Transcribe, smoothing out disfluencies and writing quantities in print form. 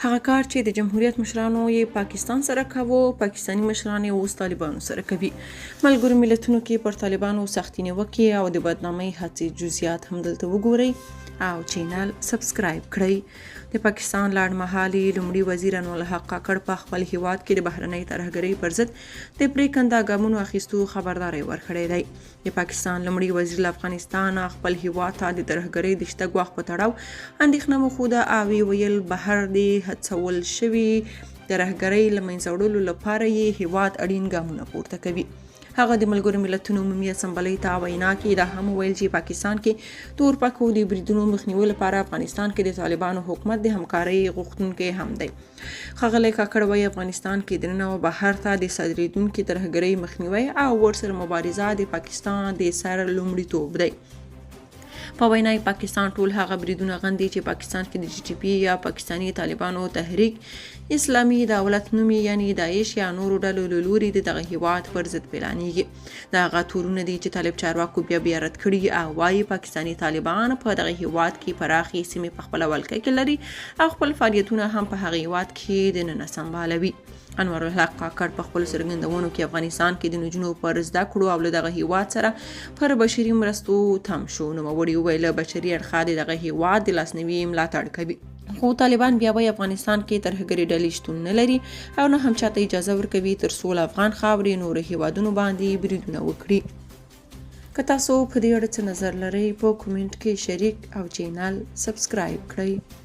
هغه کار چې د جمهوریت مشرانو یې پاکستان سره کاوه، پاکستاني مشران یې اوس طالبانو سره کوي. ملګرو ملتونو کې پر طالبانو سختې نیوکې او د بدنامۍ هڅې جزئیات هم دلته وګورئ او چینل سبسکرایب کړئ. د پاکستان لنډمهالي لومړي وزیر انورالحق کاکړ په خپل هیواد کې د بهرنۍ ترهګرۍ پر ضد د پرېکنده ګامونو اخیستو خبرداری ورکړی دی. د پاکستان لومړي وزیر له افغانستانه خپل هیواد ته د ترهګرۍ د شته ګواښ په تړاو اندېښنه وښوده او ویې ویل، بهر د هڅول شوي ترهګرۍ له منځه وړلو لپاره یې هیواد اړین ګامونه پورته کوي. هغه د ملګرو ملتونو عمومي اسمبلۍ ته وینا کې دا هم وویل چې پاکستان کې د اورپکو د بریدونو مخنیوي لپاره افغانستان کې د طالبانو حکومت د همکارۍ غوښتونکی هم دی. ښاغلی کاکړ وایي، افغانستان کې دننه او بهر ته د صادرېدونکې ترهګرۍ مخنیوی او ورسره مبارزه د پاکستان د سر لومړیتوب دی. په وینا یې پاکستان ټول هغه بریدونه غندي چې پاکستان کې د جي ټي پي یا پاکستاني طالبانو تحریک اسلامي دولت نومي یعنی داعش یا نورو ډلو له لوري د دغه هیواد پر ضد پلانیږي. دا هغه تورونه دي چې طالب چارواکو بیا بیا رد کړي او وايي پاکستاني طالبان په دغه هیواد کې پراخې سیمې په خپله ولکه کې لري او خپل فعالیتونه هم په هغه هیواد کې دننه سمبالوي. انورالحق کاکړ په خپلو څرګندونو کې افغانستان کې د نجونو پر زده کړو او له دغه هیواد سره پر بشري مرستو تم شو. نوموړي وویل، له بشري اړخه د دغه هیواد د لاسنیوي ملاتړ کوي. خو طالبان بیا وایي افغانستان کې ترهګرې ډلې شتون نه لري او نه هم چاته اجازه ورکوي تر څو له افغان خاورې نورو هیوادونو باندې بریدونه وکړي. که تاسو په دې اړه څه نظر لرئ په کومنټ کې شریک او چینل سبسکرایب کړئ.